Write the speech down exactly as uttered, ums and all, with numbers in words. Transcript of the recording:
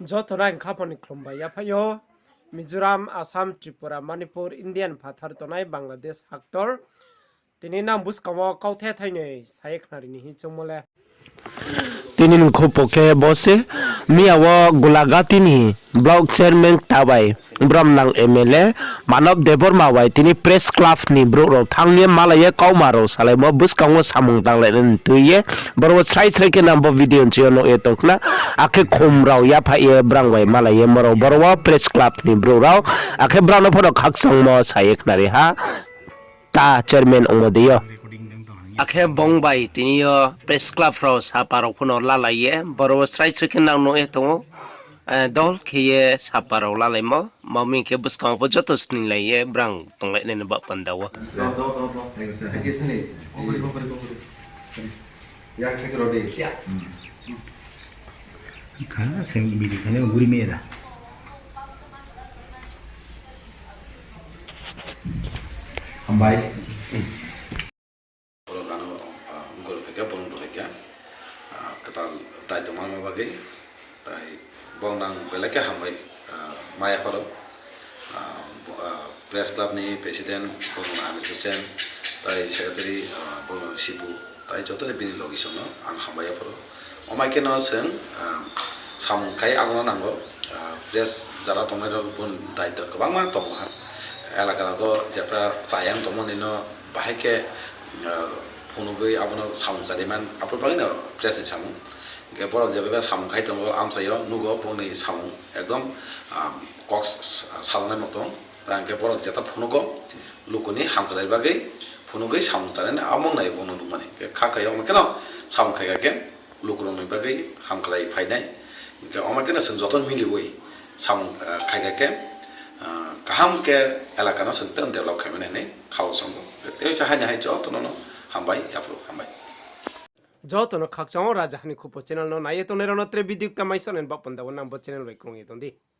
Joto no aini khaphang ni khlum bai yaphaih yo. Mizoram, Assam, Tripura, Manipur, India ni phathar tongnai Bangladesh haktor. Tini nang buskang wo kauthai thainoi sa ye khnari ni hing choungmo le. Tini ni khupo khe bo se, miya wo Golagati ni block chairman kta bai, brom nang M L A, Manob Debbarma bai tini press club ni brouh rao thanng ye malai ye kauma rao salaimo buskang wo samung tanglai nai tui ye, boro wo srai srai khe nang bo video nching yo nuh ye tong khna, akhe khum rao yaphaih ye brang bai malai ye moro boro wo press club ni brouh rao, akhe brang no pho no khakchangmo sa ye khnari ha. Ta chairman ongmo dei yo. Akhe bung bai tini yo press club rao sapa rao pho no lalai ye, boro wo srai srai khe nang nuh ye tong ou, dol khe ye sapa rao lalaimo, ma mi khe buskang pho joto sninglai ye brang tonglai nai ni baoh panda wo. Kha, seng biri kha ni guri me da. Hambai. Boro nano, ah, ungkol khaikha, boro ungkol khaikha, ah, kwtal daito manma bagwi, tai boro nang belai khe hambai, ah, maya pharo, ah, bo, ah, press club ni president, boro Amir Hussain, tai secretary, ah, boro Sibu, tai joto ni bini logisong no ang hambai pharo. Omai kheno chwng, ah, samung khai abo no nango, ah, press jara tongnai rok boni daito kwbangma tongo ha. Elaka rogo jeta chayang tongmani no bahai khe, ah, phunugwi abono samung chariman, aboni bagwi no press ni samung. Hingkhe borok jeba samung khai tongo, amchaio nugo bongni samung ekdom, ah, kok s-, s-, sajaknai moto. Hingkhe borok jeta phunugo, lukuni hamkrai bagwi phunugwi samung chanani amung nai bono nukmani. Hingkhe kha khaio, omo kheno samung khaikha khe lukurokni bagwi hamkrai phainai. Hingkhe omo kheno chwng joto miliwi samung, ah, khaikha khe, ah, kaham khe elakano chwng tei develop khaimani hinwi khao chongo. Tei se haini hai jotono no hambai, yaphuru hambai. Jotono khakchangma Raja Hani Khupo channel no naiye tongnai rokno tre video kta mai sonai ni baoh panda wo nang bo channel bai krung ye tong di.